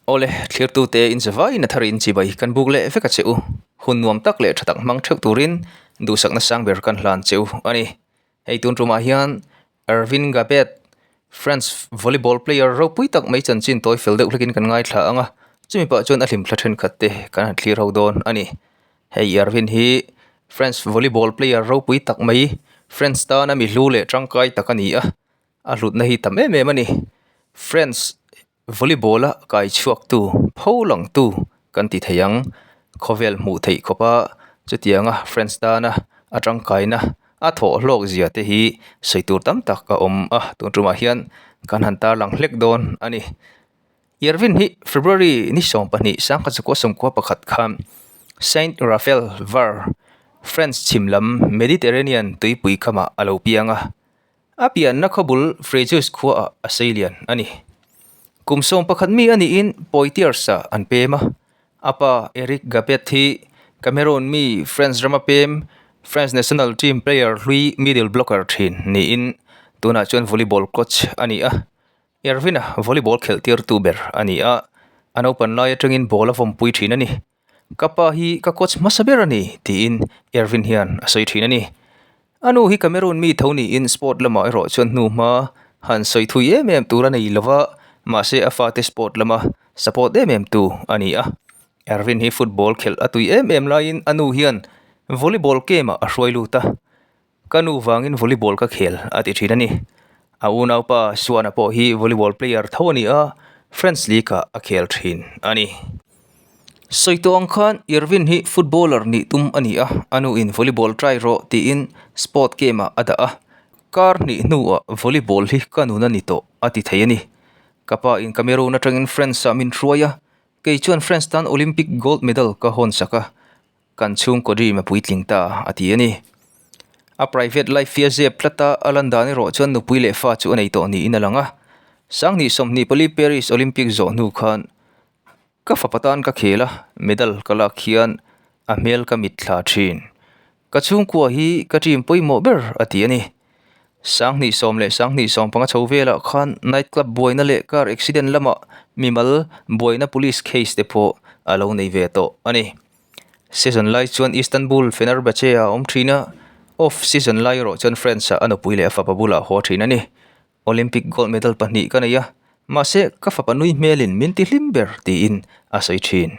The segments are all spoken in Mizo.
Awle, thlirtute inzavaiin a tharin chibai kan buk leh vek a che u. Hun nuam tak leh tha tak hmang theuh turin duhsakna sang ber kan hlan che u a ni. Hei tun tumah hian Ervin Gabet, France volleyball player ropui tak mai chanchin tawi fel deuh hlekin kan ngaithla ang a, chumi pah chuan a hlimthla thenkhat te kan han thlir ho dawn a ni. Hei Ervin hi France volleyball player ropui tak mai, France tana mi hlu leh tangkai tak a ni a, a hlutna hi tam em em a ni. France Volleyball a kai chhuaktu pho langtu kan ti thei ang. Khawvel hmuh theih khawpa chutianga France tana a tangkaina a thawh hlawk zia te hi sawi tur tam tak a awm a, tun tumah hian kan han tarlang hlek dawn a ni. Irvin hi February ni 12 sangkhat zakua 91 khan Saint Raphael Var, France chhim lam Mediterranean tuipui khamah a lo piang a. A pianna khawbul Frejus khuaah a sei lian a ni. Kum 11 mi a niin Poitiers-ah an pem a. A pa Eric Gabet hi Cameroon mi France rama pem France national team player hlui middle blocker thin niin tunah chuan volleyball coach a ni a. Ervin-a volleyball khelhtirtu ber a ni a, a naupan lai atangin ball a vawmpui thin a ni. Ka pa hi ka coach hmasa ber a ni, tiin Ervin hian a sawi thin a ni. A nu hi Cameroon mi tho niin sport lamah erawh chuan hnu hma han sawi thui em em tur a nei lo va, mahse a fate sport lama support em em tu a ni a. Ervin hi football khelh a tui em em laiin a nu hian volleyball game ah a hruai lut a. Ka nu vangin volleyball ka khel a ti thin a ni. A unaupa Suana pawh hi volleyball player tho a ni a, French League ah a khel thin a ni. Sawi tawh ang khan Irvin hi footballer nih tum a ni a, a nu in volleyball try rawh tiin sport game ah a dah a, kar hnih hnuah volleyball hi ka nun a ni tawh a ti thei a ni. Ka pa in Cameroon atangin France ah min hruai a, kei chuan France tan Olympic gold medal ka hawn sak a, Kan chhungkaw dream a puitling ta, a ti a ni. A private life hi a zep tlat a, a lan dan erawh chuan nupui leh fa chu a nei tawh niin a lang a. Sanghnih 24 Paris Olympic zawh hnu khan ka fapa tan ka khel a, medal ka lak hian a hmel ka mitthla thin. Ka chhungkua hi ka team pawimawh ber, a ti a ni. Sanghnih 10 leh sanghnih 15 chho velah khan night club buaina leh car accident lamah mimal buaina police case te pawh a lo nei ve tawh a ni. Season lai chuan Istanbul Fenerbahce ah a awm thin a, off season lai erawh chuan France ah a nupui leh a fapa bulah a haw thin a ni. Olympic gold medal pahnih ka nei a, mahse ka fapa nui hmelin min ti hlim ber tiin a sawi thin.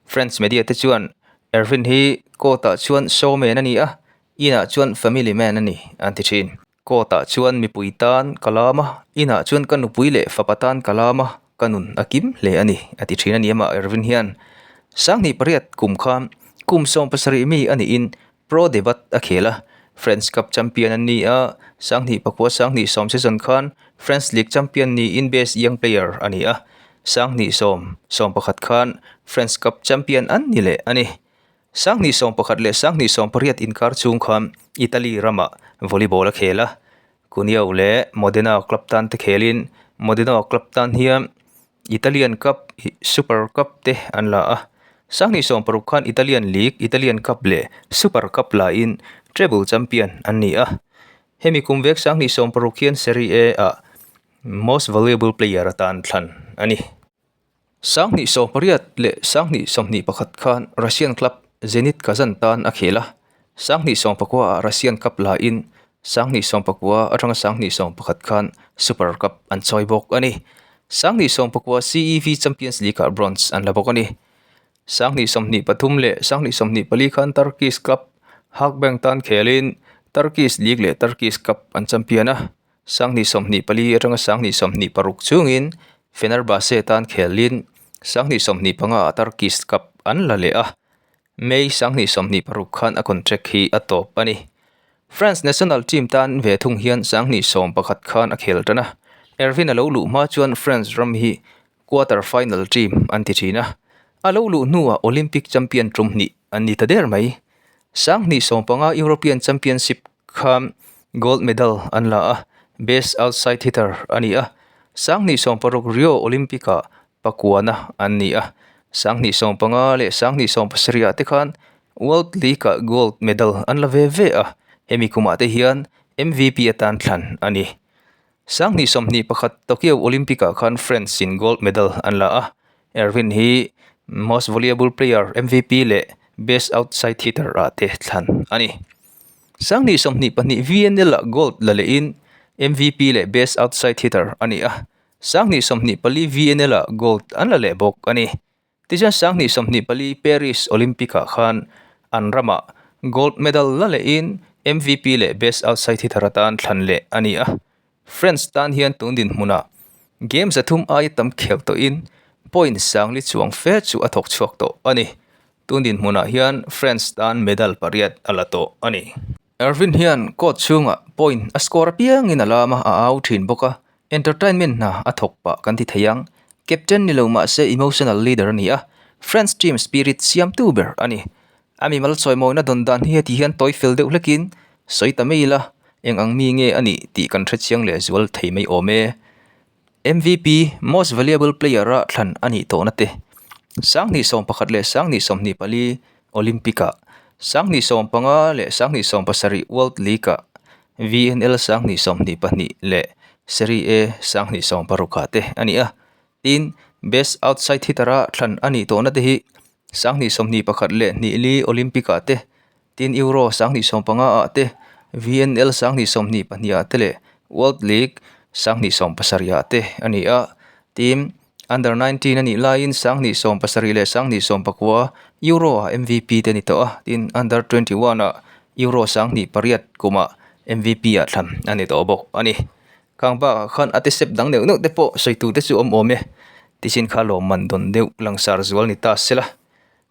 France media te chuan Ervin hi court ah chuan showman a ni a, inah chuan family man a ni an ti thin. Court ah chuan mipui tan ka lam a, inah chuan ka nupui leh fapa tan ka lam a, ka nun a kim hle a ni, a ti thin a ni amah Ervin hian. Sanghnih pariat kum khan kum 17 mi a niin Pro Debat a khel a, French Cup champion an ni a, Sanghnih pakua Sanghnih sawm season khan French League champion niin Best Young Player a ni a, Sanghnih sawm 11 khan French Cup champion an ni leh a ni. Sanghnih 11 leh sanghnih 18 inkar chhung khan Italy ramah volleyball a khel a, Cuneo leh Modena club tan te khelin Modena club tan hian Italian Cup, Super Cup te an la a. Sanghnih 60 khan Italian League, Italian Cup leh Super Cup lain treble champion an ni a. Hemi kum vek sanghnih 60 hian Serie A ah Most Valuable Player atan thlan a ni. Sanghnih 18 leh sanghnih 21 khan Russian club Zenit Kazan tan a khel a, sanghnih 19 ah Russian Cup lain sanghnih 19 atanga sanghnih 11 khan Super Cup an chawi bawk a ni. Sanghnih 19 CEV Champions League ah bronze an la bawk a ni. Sanghnih 23 leh sanghnih 24 khan Turkish club Halkbank tan khelin Turkish League leh Turkish Cup an champion a. Sanghnih 24 atanga sanghnih 26 chungin Fenerbahce tan khelin sanghnih 25 ah Turkish Cup an la leh a, May sanghnih 26 khan a contract hi a tawp a ni. France national team tan ve thung hian sanghnih 11 khan a khel tan a, Ervin a lo luh hma chuan France ram hi quarter final team an ti thin a, a lo luh hnuah Olympic champion tum hnih an ni ta der mai. Sanghnih 15 European Championship khan gold medal an la a, best outside hitter a ni a. Sanghnih 16 Rio Olympic ah pakuana an ni a. Sanghnih 15 leh sanghnih 17 ah te khan World League ah gold medal an la ve ve a, hemi kumah te hian MVP atan thlan a ni. Sanghnih 21 Tokyo Olympic ah khan France in gold medal an la a. Ervin hi Most Valuable Player, MVP, leh Best Outside Hitter ah te thlan a ni. Sanghnih 22 VNL ah gold la lehin MVP leh Best Outside Hitter a ni a, Sanghnih 24 VNL ah gold an la leh bawk a ni. Tichuan Sanghnih 24 Paris Olympic ah khan an ramah gold medal la lehin MVP leh Best Outside Hitter atan thlan leh a ni a. France tan hian tun dinhmunah game 300 aia tam khel tawhin point sangli chuang fe chu a thawk chhuak tawh a ni. Tun dinhmunah hian France tan medal pariat a la tawh a ni. Ervin hian court chhungah point a score apiangin a lam a, a au thin bawk a, entertainment hna a thawk pah kan ti thei ang. Captain ni lo mahse emotional leader a ni a, France team spirit siamtu ber a ni. A mimal chawimawina dawn dan hi heti hian tawi fel deuh hlekin sawi ta mai ila, eng ang mi nge a nih tih kan hrechiang leh zual thei mai awm e. MVP, Most Valuable Player a thlan a nih tawhna te, Sanghnih 11 leh Sanghnih 24 Olympic-ah, Sanghnih 15 leh Sanghnih 17 World League-ah, VNL Sanghnih 22 leh Serie A Sanghnih 16-ah te a ni a. Tin, Best Outside Hitter-a thlan a nih tawhna te hi Sanghnih 21 leh hnih li Olympic-ah te, tin Euro sanghnih 15-ah te, VNL sanghnih 22-ah te leh World League sanghnih 17-ah te a ni a. Team Under 19 a nih laiin sanghnih 17 leh sanghnih 19 Euro-ah MVP te a ni tawh a, tin Under 21-ah Euro sanghnih pariat kumah MVP-ah thlan a ni tawh bawk a ni. Khang bakah khan a tisep dang neuh neuh te pawh sawi tur te chu awm awm e. Tichin kha lawmman dawn deuh langsar zual ni ta se la.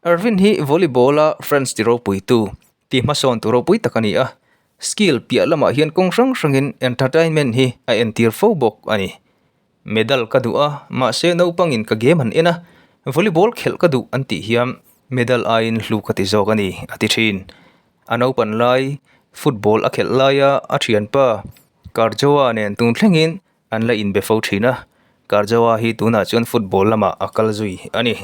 Ervin hi volleyball a France ti ropuitu ti hmasawn tu ropui tak a ni a. Skill piah lamah hian kawng hrang hrangin entertainment hi a entir fo bawk a ni. Medal ka duh a, mahse naupangin ka game han en a, volleyball khelh ka duh an tih hian medal aiin hlu ka ti zawk a ni, a ti thin. A naupan lai football a khelh laia a thianpa Karjoa nen tun thlengin an la inbe fo thin a, Karjoa hi tunah chuan football lamah a kal zui a ni.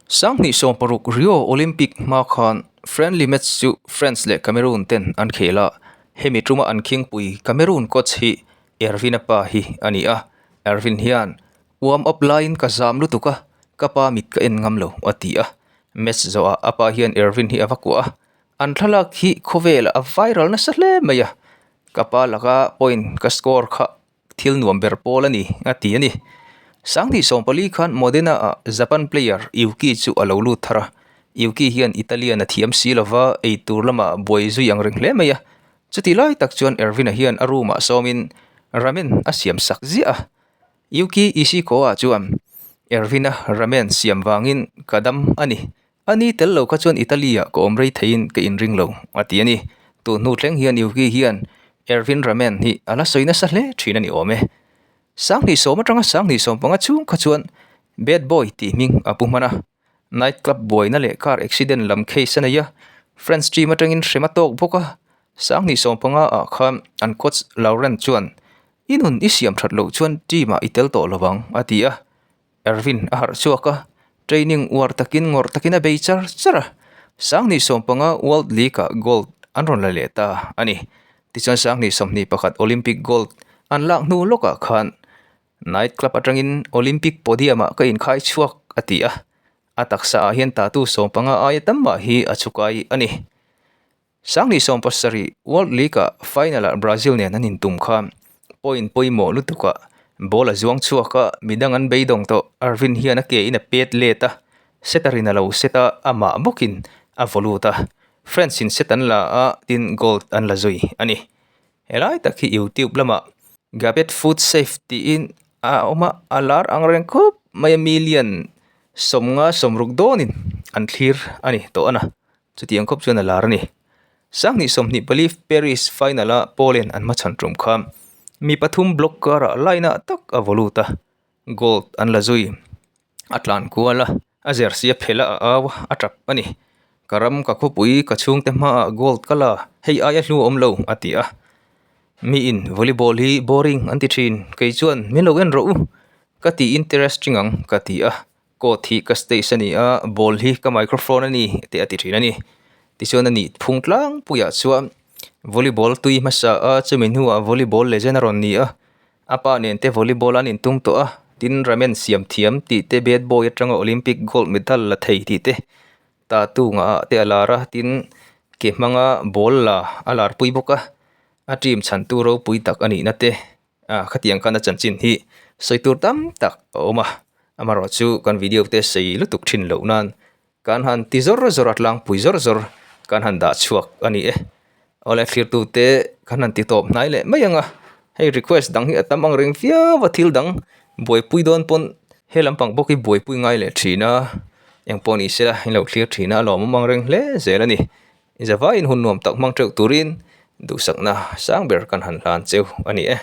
Sanghnih 60 Rio Olympic hma khan friendly match chu France leh Cameroon ten an khel a, hemi tuma an khingpui Cameroon coach hi Ervin-a pa hi a ni a, Ervin hian warm up laiin ka zam lutuk a, ka pa mit ka en ngam lo a ti a, match zawhah a pa hian Ervin hi a va kuah a, an thlalak hi khawvelah a viral nasa hle mai a, Ka pa laka point ka score kha thil nuam ber pawl a ni, a ti a ni. Sanghnih 14 khan Modena ah Japan player Yuki chu a lo lut thar a. Yuki hian Italian a thiam si lova ei tur lamah buai zui ang reng hle mai a. Chuti lai tak chuan Ervin-a hian a room ah sawmin ramen a siam sak ziah a. Yuki Ishikawa chuan Ervin-a ramen siam vangin ka dam a ni. A ni tel lo kha chuan Italy-ah ka awm rei theiin ka inring lo, a ti a ni. Tun hnu thleng hian Yuki hian Ervin Ramen hi a la sawi nasa hle thin a ni awm e. Sanghnih sawm atanga sanghnih 15 chhung kha chuan Bad Boy tih hming a pu hman a. Night club buaina leh car accident lam case a nei a, French team atangin hrem a tawk bawk a. Sanghnih 15 ah khan an coach Laurent chuan, I nun i siam that loh chuan team-ah i tel tawh lovang, a ti a. Ervin a harh chhuak a, training uar takin ngawrh takin a bei char char a, Sanghnih 15 World League-ah gold an rawn la leh ta a ni. Tichuan Sanghnih 21 Olympic gold an lak hnu lawkah khan night club atangin Olympic podium-ah ka inkhai chhuak a ti a, a taksaah hian tattoo 15 aia tam mah hi a chukai a ni. Sanghnih 17 World League-ah final-ah Brazil nen an intum kha point pawimawh lutukah ball a zuang chhuak a, midang an beidawng tawh. Ervin hian a ke in a pet let a, setter in a lo set a, amah bawkin a vaw lut a. France in set an la a, tin gold an la zui a ni. Helai tak hi YouTube lamah Gabet Food Safe tiin a awm a, a lar ang reng khawp mai a, million 50 60 dawnin an thlir a ni tawh a na. Chutiang khawp chuan a lar a ni. Sanghnih 24 Paris final-a Poland an hmachhan tum kha mi pathum block karah line-ah tak a vaw lut a, gold an la zui. A tlan kual a, a jersey a phel a, a au a, a tap a ni. Ka ram, ka khawpui, ka chhungte hmaah gold ka la, hei aia hlu a awm lo, a ti a. Miin volleyball hi boring an ti thin, kei chuan min lo en rawh u, ka ti interesting ang, ka ti a. Court hi ka stage a ni a, ball hi ka microphone a ni tih a ti thin a ni. Tichuan a nih phung tlangpuiah chuan volleyball tui hmasa a, chumi hnuah volleyball legend a rawn ni a, a pa nen te volleyball an intum tawh a, Tin ramen siam thiam tih te bad boy atanga olympic gold medal la thei tih te tattoo ngah ah te a lar a tin ke hmanga ball la a lar pui bawk a a team chhan tu ropui tak a nih na te ah khatiang khan a chanchin hi sawi tur tam tak a awm a amaherawh chu kan video te sei lutuk thin loh nan Kan han ti zawr zawr a tlangpui zawr zawr kan han dah chhuak a ni e. Awle thlirtute kan han ti tawp hnai leh mai ang a, hei request dang hi a tam ang reng viau a thil dang buaipui dawn pawn he lampang bawk hi buaipui ngai leh thin a, eng pawh ni sela in lo thlir thin a a lawmawm ang reng hle zel a ni. Zavaiin hun nuam tak hmang teuh turin duhsakna sang ber kan han hlan cheu a ni e.